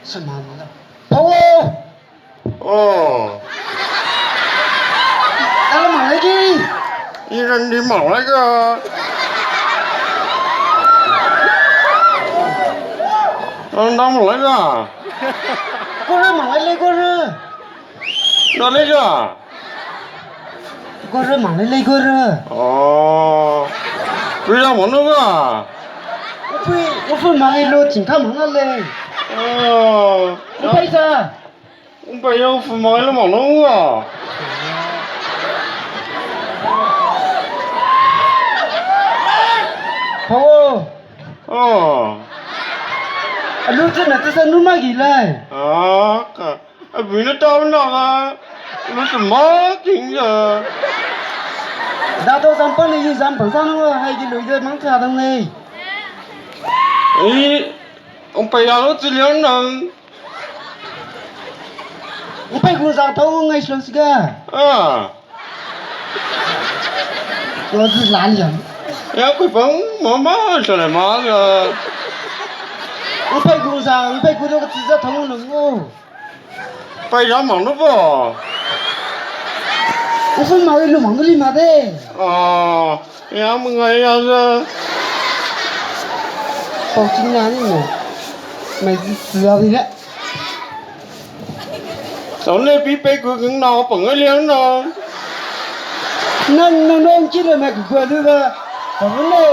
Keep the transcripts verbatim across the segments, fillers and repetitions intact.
Sümang la. Pawo! O. Dang manglaiki. Iran di manglaika. Dang manglaika. Kore manglai le kore. Dang laika. Kore manglai le kore. O. Pira mangno ka. Upi, upi manglai lo chingka mangla le. O. Upai sa. Umpaiya ufu mangilo manglo wa. Pawo. O. Alu tena tesa nu magi lai. A, ka. Abina tau na ka. Lu tena magi ya. Dato sampan ni sampan sana wa hai ki lu ye mang sa dang nei. Ei, umpaiya lu chilian nang. Upai gung sang tau ngai slo siga. A. Lo zi lan yan. Ya, kui pang, mama, sale ma, ya. Upai gung sang, upai gung dok zi za tau nung o. Pai ya mang lu po. Upai mang lu mang lu li ma de. A. Ya, mung ai ya sa. Pau ching na ni mo. Mai zi zi ya di le. Sa le pi pe ku gung na pa ngai liang na. Nan nan nan chi le me ku ku lu ba. Sa le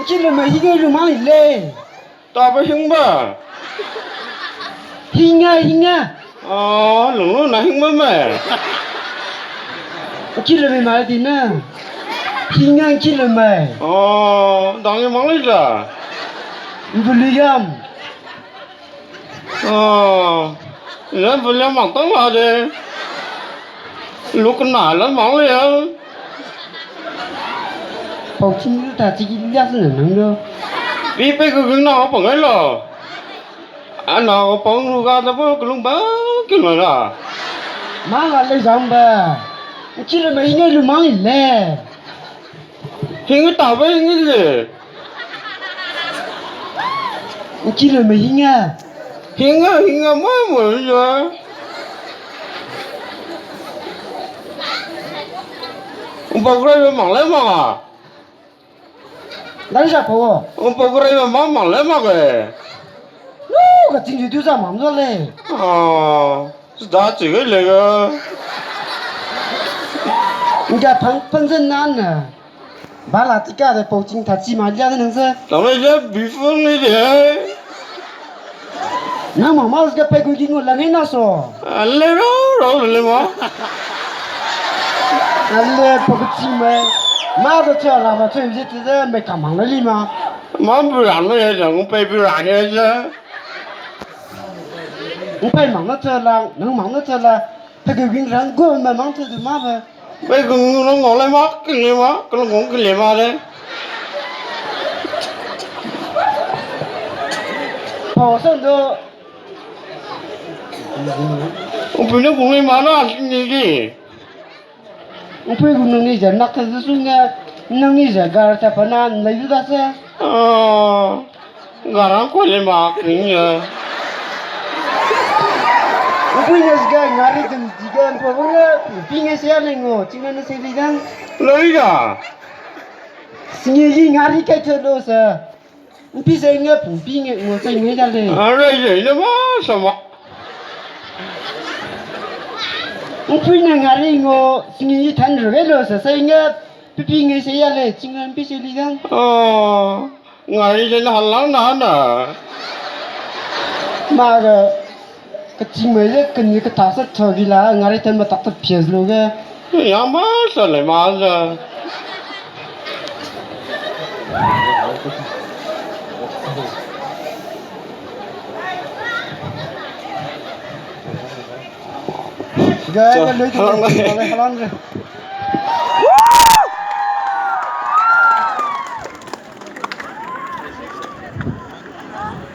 chi le me hi ge lu ma le. Ta ba hing ba. Hinga, hinga. A, lung lung na hing ba me. Kilo me ma di na. Hinga kilo me. A, dang ye mang le ja. Buli yam. A, le buli yam mang tang la de. Luk na la mang le ya. Pau ching lu ta chi ki ya sen nang do. Pi pe ku gung na pa ngai lo. Ana o pong lu ga da bo kulung ba ki lo la. Ma la le jam ba. Kilo me hinga lu mang le. Hinga ta ba hinga le. Kilo me hinga. Hinga hinga ma mo ya. Umpau kura yo mang le ma. Dang sa pawo. Umpau kura yo mang mang le ma ke. Lu ka ting ju du sa mang le. A. Sda chi ge le ga. Nga pang pang zen nan na. Ba la ti ka de pau ching ta chi ma ja de nang se. Ta me ja bi fung ni de. Na ma ma ga pe gu gi ngo la ni na so. A le ro ro le ma. A le pau ching me. Ma do cha la ma che ji ti de me ka mang le li ma. Ma bu la no ye ja ngu pe bu la ye ja. Npai mang na tela, nang mang na tela, peke wing rang go ma mang te du ma ba. Bai gung nang ngole ma, kile ma, kile ngong kile ma le. Pau san do. Umpui ne gung le ma na, ni gi. Umpui gu nang ni ja nak ta zu su nga, nang ni ja gar ta pa na, lai zu da se. A, gar ang ko le ma kring ya. Umpui nga zga ngari dem diga, umpui nga, pi nga se ya le ngo, ching na se diga. Lai ga. Singi ngari kai te lo se. Mpi se nge pu, mpi nge ngo se nge ya le. Ara ye le ma sama. Mpi ne ngari ngo singi yi tan re lo se se nge pipi nge se ya le ching mpi se li gang. O, ngari le na halang na na. Ma ga. Kaching mai le kani kata sa thagi la ngari ten ma tak ta pias lo ge. Ya ma sa le ma sa. Ga ga le halang le.